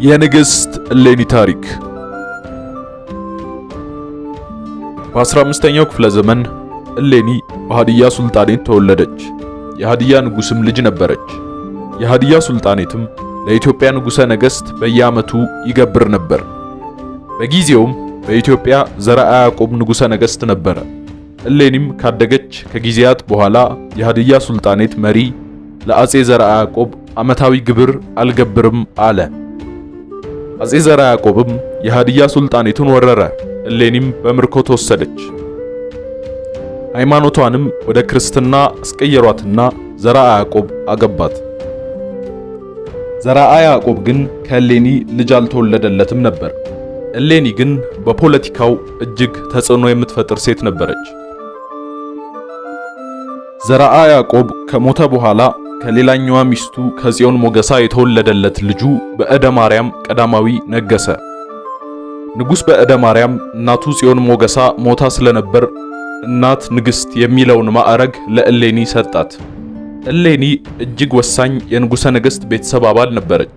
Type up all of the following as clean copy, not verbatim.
የንግሥት እሌኒ ታሪክ። በ15ኛው ክፍለ ዘመን እሌኒ በሃዲያ ሱልጣኔት ተወለደች። የሃዲያ ንጉስም ልጅ ነበረች። የሃዲያ ሱልጣኔትም ለኢትዮጵያ ንጉሠ ነገሥት በየዓመቱ ይገብር ነበር። በጊዜውም በኢትዮጵያ ዘርዓ ያዕቆብ ንጉሠ ነገሥት ነበረ። እሌኒም ካደገች ከጊዜያት በኋላ የሃዲያ ሱልጣኔት መሪ ለአጼ ዘርዓ ያዕቆብ ዓመታዊ ግብር አልገብርም አለ። አጼ ዘርዓ ያዕቆብም የሃዲያ ሱልጣኔቱን ወረረ። እሌኒም በምርኮ ተወሰደች። ሃይማኖቷንም ወደ ክርስትና አስቀየሯትና ዘርዓ ያዕቆብ አገባት። ዘርዓ ያዕቆብ ግን ከእሌኒ ልጅ አልተወለደለትም ነበር። እሌኒ ግን በፖለቲካው እጅግ ተጽዕኖ የምትፈጥር ሴት ነበረች። ዘርዓ ያዕቆብ ከሞተ በኋላ ከሌላኛዋ ሚስቱ ከጽዮን ሞገሳ የተወለደለት ልጁ በእደ ማርያም ቀዳማዊ ነገሰ። ንጉሥ በእደ ማርያም እናቱ ጽዮን ሞገሳ ሞታ ስለነበር እናት ንግሥት የሚለውን ማዕረግ ለእሌኒ ሰጣት። እሌኒ እጅግ ወሳኝ የንጉሠ ነገሥት ቤተሰብ አባል ነበረች።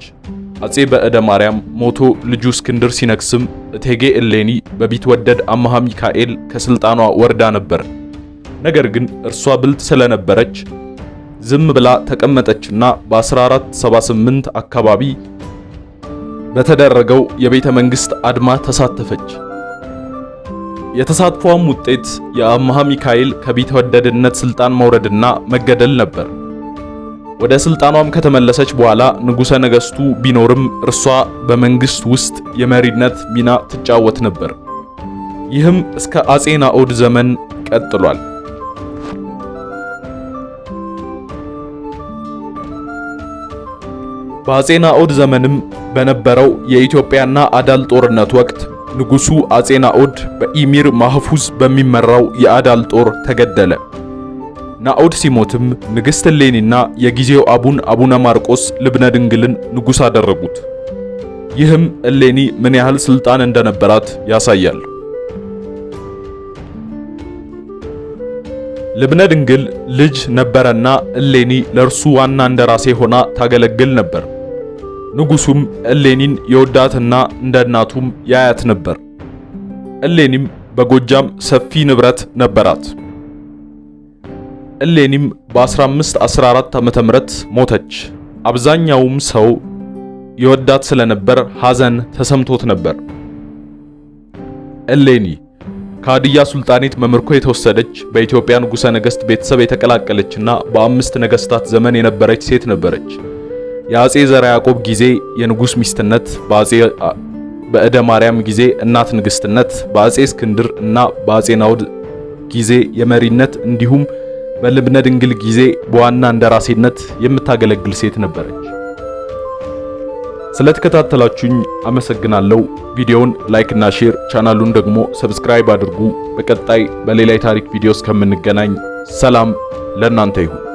አጼ በእደ ማርያም ሞቶ ልጁ እስክንድር ሲነግስም እቴጌ እሌኒ በቢትወደድ አምሃ ሚካኤል ከስልጣኗ ወርዳ ነበር። ነገር ግን እርሷ ብልጥ ስለነበረች ዝም ብላ ተቀመጠችና በ1478 አካባቢ በተደረገው የቤተ መንግስት አድማ ተሳተፈች። የተሳትፏም ውጤት የአምሃ ሚካኤል ከቢትወደድነት ስልጣን መውረድና መገደል ነበር። ወደ ስልጣኗም ከተመለሰች በኋላ ንጉሠ ነገሥቱ ቢኖርም እርሷ በመንግስት ውስጥ የመሪነት ሚና ትጫወት ነበር። ይህም እስከ አጼ ናኦድ ዘመን ቀጥሏል። በአጼ ናኦድ ዘመንም በነበረው የኢትዮጵያና አዳል ጦርነት ወቅት ንጉሱ አጼ ናኦድ በኢሚር ማህፉዝ በሚመራው የአዳል ጦር ተገደለ። ናኦድ ሲሞትም ንግሥት እሌኒና የጊዜው አቡን አቡነ ማርቆስ ልብነ ድንግልን ንጉስ አደረጉት። ይህም እሌኒ ምን ያህል ስልጣን እንደነበራት ያሳያል። ልብነ ድንግል ልጅ ነበረና እሌኒ ለእርሱ ዋና እንደራሴ ሆና ታገለግል ነበር። ንጉሱም እሌኒን የወዳትና እንደ እናቱም ያያት ነበር። እሌኒም በጎጃም ሰፊ ንብረት ነበራት። እሌኒም በ1514 ዓመተ ምህረት ሞተች። አብዛኛውም ሰው የወዳት ስለነበር ሐዘን ተሰምቶት ነበር። እሌኒ ከሀዲያ ሱልጣኔት በምርኮ የተወሰደች፣ በኢትዮጵያ ንጉሠ ነገሥት ቤተሰብ የተቀላቀለችና በአምስት ነገሥታት ዘመን የነበረች ሴት ነበረች። የአጼ ዘርዓ ያዕቆብ ጊዜ የንጉሥ ሚስትነት፣ በአጼ በእደ ማርያም ጊዜ እናት ንግሥትነት፣ በአጼ እስክንድር እና በአጼ ናኦድ ጊዜ የመሪነት እንዲሁም በልብነ ድንግል ጊዜ በዋና እንደራሴነት የምታገለግል ሴት ነበረች። ስለተከታተላችሁኝ አመሰግናለሁ። ቪዲዮውን like እና share፣ ቻናሉን ደግሞ subscribe አድርጉ። በቀጣይ በሌላ የታሪክ ቪዲዮ እስከምንገናኝ ሰላም ለእናንተ ይሁን።